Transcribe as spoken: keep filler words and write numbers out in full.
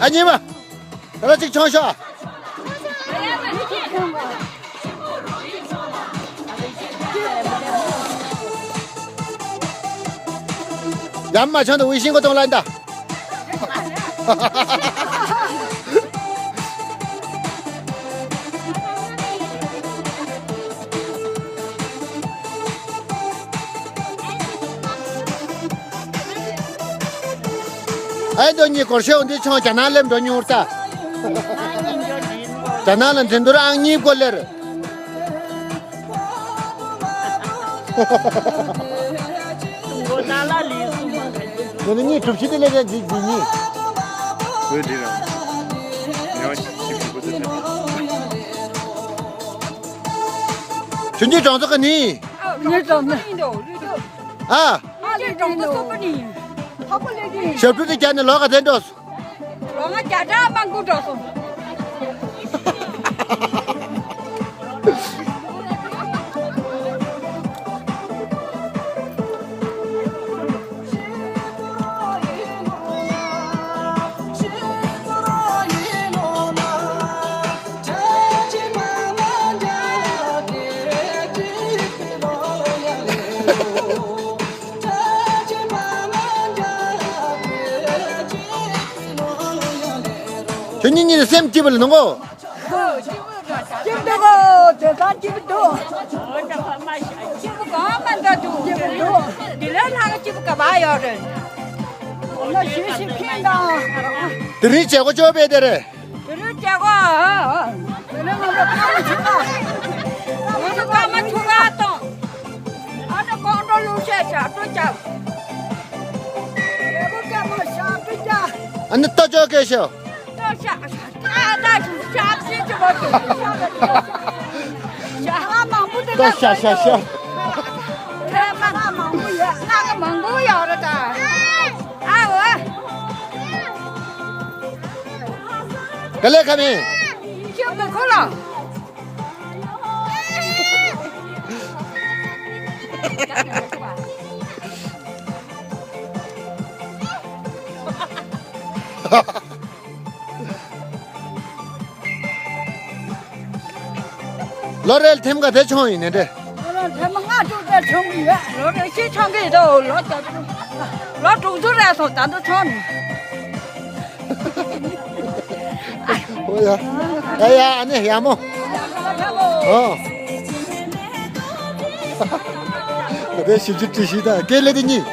ཨ་ཉི་མ། ད་ལ་གཅིག་མཆོང་ཤོག་ཡར་མ་མཆོང་དང་ཝེ་ཤིང་གོ་གཏོང་ལ་འདའ། ཨའི་དོ་གཉིས་སྐོར་ཤོག་འདི་མཆོང་རྒྱ་ནག་སླེབས་འགྲོ་མྱོང་ད། རྒྱ་ནག་ལ་འཛིན་དོར་ཨང་གཉིས་སྐོར་ལེར། ང་ནི་གཉིས་གྲུབ་ཆུ་དེ་ལས་ཀ་འདི་འདི་གཉིས། བོད་འདི་རང་། ཉོ་ཆི་ཆི་གི་བུ་དེ་ནས། ཆུ་འགྱིག་གྲོང་ཚོ་ག་ནི། ངའི་གྲོང་ཚོ་ཨ། ཨ་ལས་གྲོང་ཚོ་སོག་པོ་ནི། ཧ་པོ་ལས་ཀྱི། ཞབས་བྲོ་དེ་རྒྱག་ནས་ལོག་ག་དེ་འགྲོ། ལོ་ང་བརྒྱ་ཕྲག་མང་པོ་འགྲོ་སོང་། ཁྱོད་གཉིས་གཉིས་ནས་སེམས་སྐྱིད་པ་ལ་གནང་གོ། སྐྱིད་པོ་འདུག་གོ། དེ་ཚང་སྐྱིད་པོ་འདུག་སྐྱིད་པོ་གང་མ་འདྲ་འདུག་སྐྱིད་པོ་འདུག་འདི་ལས་ལྷག་སྐྱིད་པོ་ག་པར་ཡོད་རེད། ང་ཞུ་ཞིག་ཕིན་དང་། དེ་རིང་བྱེད་སྒོ་ལྕོགས་པས་དེ་རེད། དེ་རིང་བྱེད་སྒོ། དེ་རིང་ང་ཚོ་ཀོང་ཆུ་ཀ་ང་ཚོ་ཀ་མ་ཆུ་ཀ་གཏོང་། ཨ་ནི་ཀོང་ཀྲོ་ལུག་ཤ་ཞབས་བྲོ་རྒྱབ། རྒྱལ་པོ་སྐྱབས་མ་ཞབས་བྲོ་རྒྱབ། ཨ་ནི་ལྟོ་ཅོག་སྐད་ཤོད། ལྟོ་ཤ་ཤ་ད་ད་ཤ་ཤ་ཅི་ཅི་མོ་ཅི་ཤ་ཤ་མང་པོ་དེ་ལྟོ་ཤ་ཤ་ཤ། ཁྱེད་མ་མང་པོ་ཡོད། ང་གི་མང་པོ་ཡོད་རེད་ད། ཨ་འོ། ག་ལེ་ཁ་མིན། ཁྱོད་མི་ཁོ་ལ། ལོ་རེ་ལ་ཐེམ་ག་དེ་ཆོང་ཡིན་ནི་འདྲ། ལོ་རེ་ལ་ཐེམ་ལྔ་དྲུག་དེ་ཆོང་གི་ཡོད། ལོ་རེ་ཤི་ཆོང་གི་འདུག་ལོ་བརྒྱ་དྲུག་ལོ་དྲུག་ཅུ་རེད་སོང་ད་འདི་ཆོང་ནི། ཨོ་ཡ། ཡ་ཡ་ཨ་ནི་ཡ་མོ། ཨོ། དེ་བཞི་བཅུ་བཀྲ་ཤིས་དང་སྐེ་ལེ་དེ་གཉིས།